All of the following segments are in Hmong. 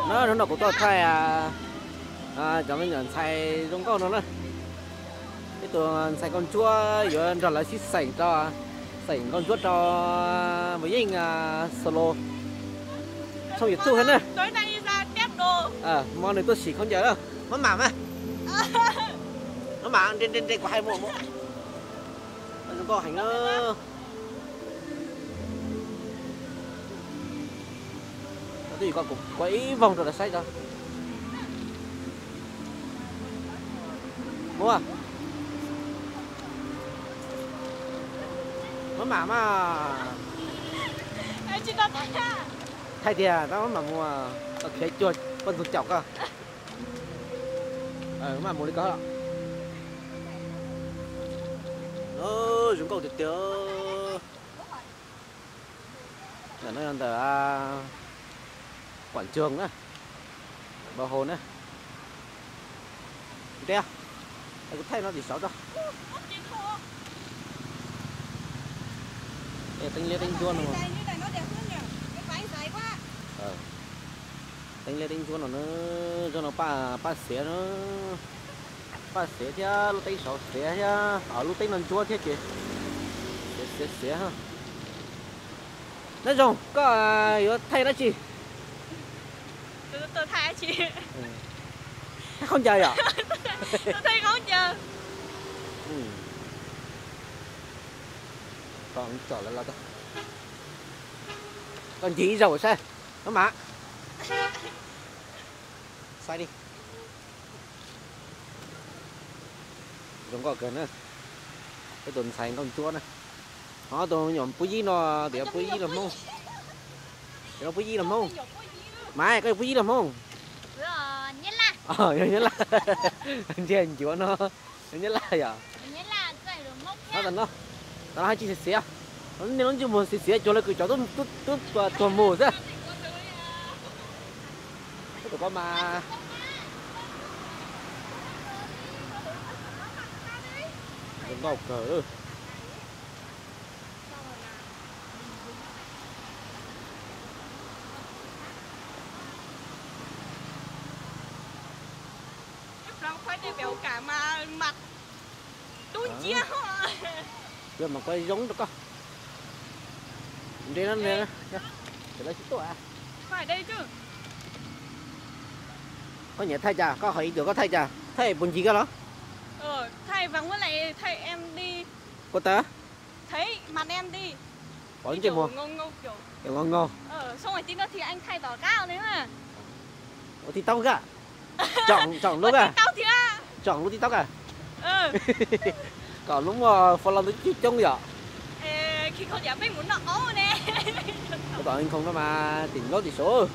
No hnub no kuv tuaj thaij cov me nyuam ntxhais zoo nkauj no na. Ib tug ntxhais nkauj ntsuab yuav nrog lawv sib xeem rau, xeem nkauj ntsuab rau Mus Yeej solo. Tshooj YouTube thiab na. Hmo nws tuaj sim khaub ncaws lawm. Mab mam mas, mab mam nre nre nre kuv hais mus mus. Zoo nkauj heev na. Twb yog kuv ua ib voog rau lawv saib tso. Muab, mab mam mas. Thaij tiag, tab mab mam mus, tau khiav cuag poj ntxoog caum koj. Mab mam mus li koj. Zoo nkauj tiag tiag. Ntawm no yog ntawm Quảng Trường na, Bác Hồ na. Ntiag, kuv thaij no tim saud tso. Teeb liab teeb ntsuab no. Teeb liab teeb ntsuab no na, zog no paj xiav na. Paj xiav thiab lub teeb saud xiav thiab, lub teeb no ntsuab thiab ces xiav xiav xiav. Nab Zoo, koj yuav thaij dab tsi? Thaij khaub ncaws yom? Koj ncig ib zaug saib, mab mam. Saib li. Zoo nkauj kawg na. Peb tus ntxhais nkauj ntsuab na. Ho tus me nyuam pub yib no, tias pub yib los Hmoob. Tias pub yib los Hmoob. Mas koj yog pub yib los Hmoob? Yog Nyab Laj. Ntsia ncuav no, yog Nyab Laj yom. Tam no hais tsis xiav xiav, nej lub ntsej muag xiav xiav cuag lawv kws cov tub tuag mus xwb. Tus ko mas zoo nkauj kawg. Yog mas kuv zoo rau koj. Nre no, lawv tsis tuaj. Koj nyiam thaij cas, koj qhov ib tuam koj thaij cas, thaij puas ncig koj los? Ua tau. Pom ntsej muag. Nkaus nkaus. Ua tib taub koj. Tsoom lub koj. Tsoom lub tib taub koj. Kom lub muaj follow coob coob yom. Tab tom nkhoos no mas tim nkaub tim saud.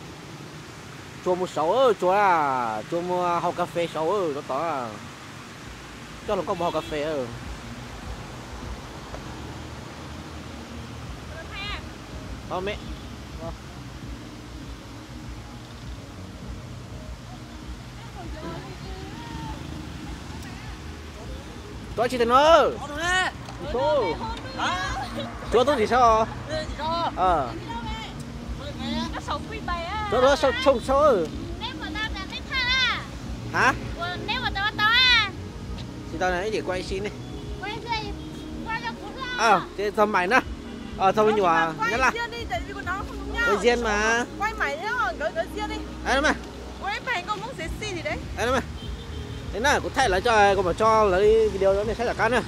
Tsuas mus saud, tsuas, tsuas mus haus kas fes saud rau tom. Coj hluas nkauj mus haus kas fes. Tuaj tsis tau no. Tsuav tub tim saud. Tsuav tub saud tshooj saud. Ha? Tsis tau na, ib chim kuaj ib si ne. Ces txog maim na. Txog me nyuam Nyab Laj. Ua ziab mas. Li na, kuv thaij lawv tso, kuv mam tso lawv video nej saib tom qab na.